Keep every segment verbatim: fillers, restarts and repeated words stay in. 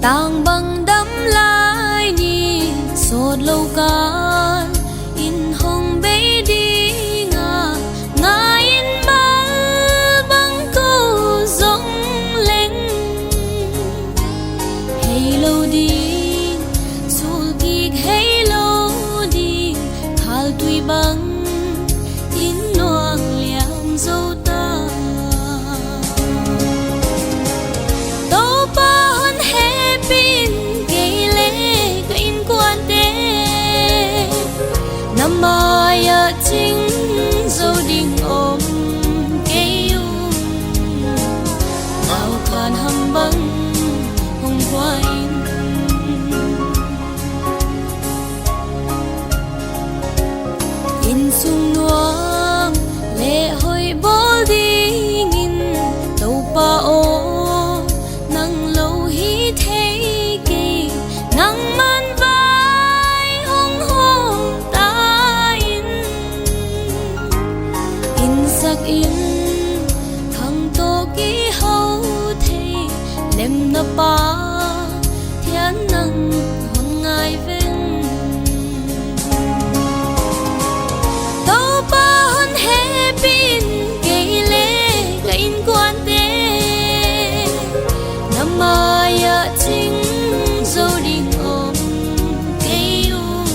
Tang bang dam lai ni sawt lo kan in hong bei ding a, ngai in mal bang ko zong leng hei lo ding, sulkik hei lo ding, khaltui bang in nuang liam zo ta. Topa hon hehpih in kei le ka innkuante na mai-ah cing zo ding om kei ung. Ngaukhan ham bang hong hua in. Innsung nuam le hoih bawl dingin Topa aw, nang lo hi thei kei, nangman vai hong hawm ta in. Innsak in khang tawh kiho thei lemna pa thian nang hon ngai veng. Topa hon hehpih in kei le ka innkuante na mai-ah cing zo ding om kei ung.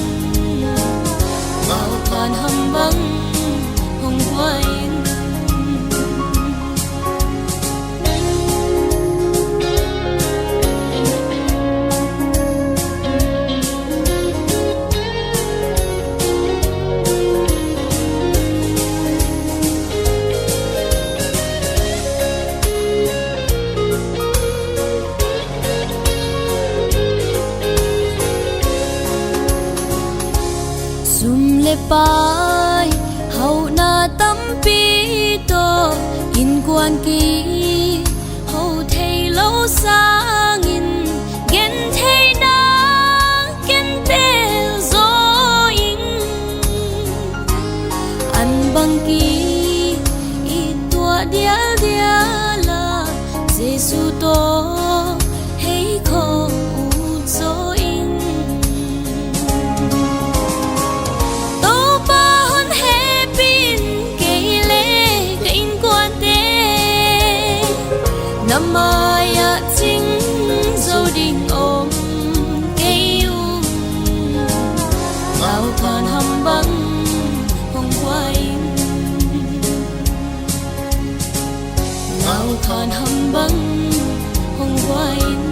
Ngaukhan ham bang hong hua in. Sum le pai hauhna tampi tawh innkuan kiho thei lo sangin gentheihna kentel zaw ing. An bang ki-it tuah dialdial a, Jesu tawh hei khawm ut zaw ing. Topa hon hehpih in kei le ka innkuante na mai-ah cing zo ding om kei ung. Ngaukhan ham bang hong hua in. Ngaukhan ham bang hong hua in.